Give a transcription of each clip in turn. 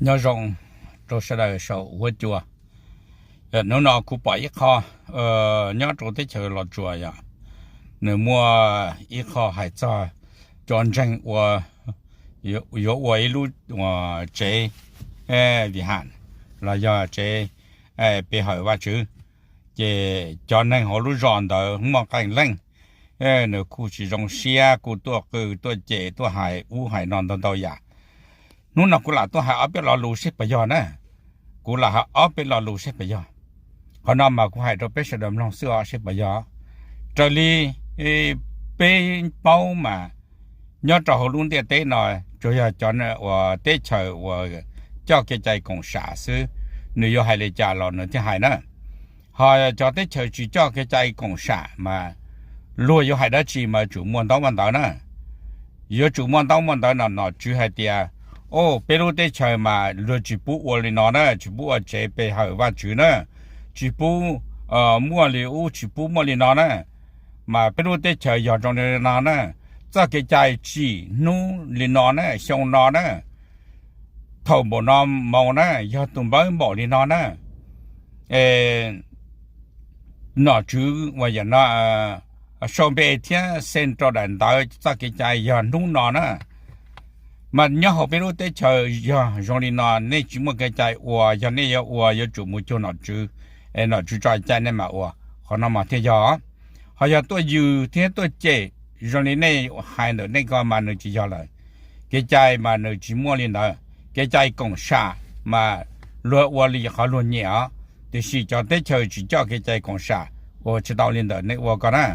Nyob zoo rau sawv daws saum huab cua. Hnub no kuv pom ib qho nyob rau teb chaws Los Tsuas yom, nws muaj ib qho hais txog cov ntseeg ua, yuav ua ib lub tsev Vij Has los yog tsev pe hawm Vajtswv. Ces cov neeg hauv lub zos ntawd muaj qee leej, nws kuj tsis zoo siab, kuj tuaj qw tuaj cem tuaj hais ub hais no ntau ntau yam. Hnub no kuv lam tuaj hais ob peb lo lus seb puas yog na. Kuv lam hais ob peb lo lus seb puas yog. Qhov no mas kuv hais rau peb sawv daws mloog xwb os seb puas yog. Raws li peb paub mas nyob rau hauv lub ntiaj teb no tsuas yog cov uas teb chaws uas coj kev cai koom sam xwb, nws yuav hais li cas los nws thiaj hais na. Ho cov teb chaws tsis coj kev cai koom sam mas luag yuav hais dab tsi mas yuav tsum muaj ntaub muaj ntawv na. Yuav tsum muaj ntaub muaj ntawv no nom tswv hais tias, o, peb lub teb chaws mas luag tsis pub ua li no na, tsis pub ua tsev pe hawm Vajtswv na, tsis pub muaj li ub tsis pub muaj li no na. Mas peb lub teb chaws yog zoo li no na, txoj kev cai tsim hnub li no na, xyoo no na, thaum npaum no moo na, yog tus npawb npaum li no na. Nom tswv uas yam no sau npe thiab xees rau daim ntawv txoj kev cai yog hnub no na. Mas nyob hauv peb lub teb chaws yog zoo li no, nej tsis muaj kev cai ua, yog nej yuav ua yuav tsum mus cuag nom tswv, nom tswv tso cai nej mam ua, qhov no mas thiaj yog. Ho yog tuaj yws thiab tuaj cem zoo li nej hais ntawm nej ko mas nws tsis yog lawm. Kev cai mas nws tsis muaj li ntawd, kev cai koom sam mas luag ua li qhov luag nyiam os. Tiam sis cov teb chaws tsis coj kev cai koom sam ua tsis tau li ntawm nej ua ko na.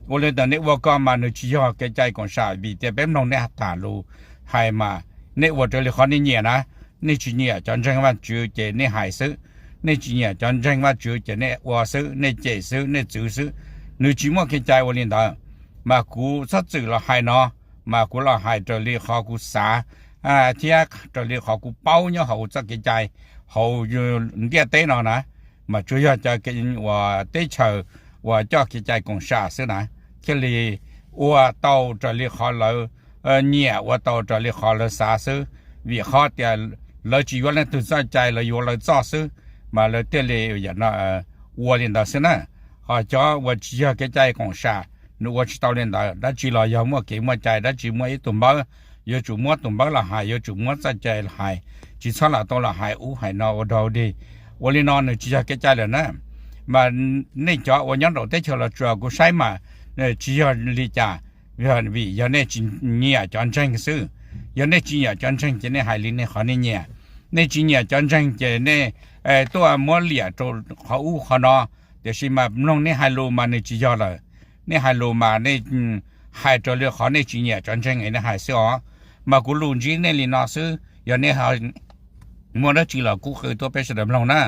Ua li ntawm nej ua ko mas nws tsis yog kev cai koom sam, vim tias peb mloog nej tham lus hais mas nej ua raws li qhov nej nyiam na. Nej tsis nyiam cov ntseeg Vajtswv ces nej hais xwb, nej tsis nyiam cov ntseeg Vajtswv ces nej ua xwb, nej cem xwb, nej txwv xwb. Nws tsis muaj kev cai ua li ntawd. Mas kuv txhob txwm los hais no, mas kuv los hais raws li qhov kuv xav thiab raws li qhov kuv paub nyob hauv txoj kev cai hauv ntiaj teb no na. Mas tsuas yog cov uas teb chaws uas coj kev cai koom sam xwb na, thiaj li ua tau raws li qhov lawv nyiam, ua tau raws li qhov lawv xav xwb. Vim qhov tias lawv tsis yuav leej twg txoj cai, lawv yuav lawv txoj xwb, mas lawv thiaj li ua li ntawd xwb na. Ho cov uas tsis yog kev cai koom sam, nws ua tsis tau li ntawd. Dab tsi los yog muaj kev muaj cai, dab tsi muaj ib tug npawb, yuav tsum muab tus npawb los hais, yuav tsum muab txoj cai los hais, tsis txhob lam tau los hais ub hais no ua dog dig. Ua li no nws tsis yog kev cai lawm na. Mas nej cov uas nyob nraum teb chaws Los Tsuas kuv saib mas tsis yog li cas, vim yog nej tsis nyiam cov ntseeg xwb. Yog nej tsis nyiam cov ntseeg ces nej hais li nej qhov nej nyiam. Nej tsis nyiam cov ntseeg ces nej tuaj muab liam rau qhov ub qhov no. Tiam sis mas mloog nej hais lus mas nws tsis yog lawm. Nej hais lus mas nej hais raws li qhov nej tsis nyiam cov ntseeg nej hais xwb os. Mas kuv lus ntsib nej li no xwb, yog nej muaj dab tsi los kuj qw tuaj peb sawv daws mloog na.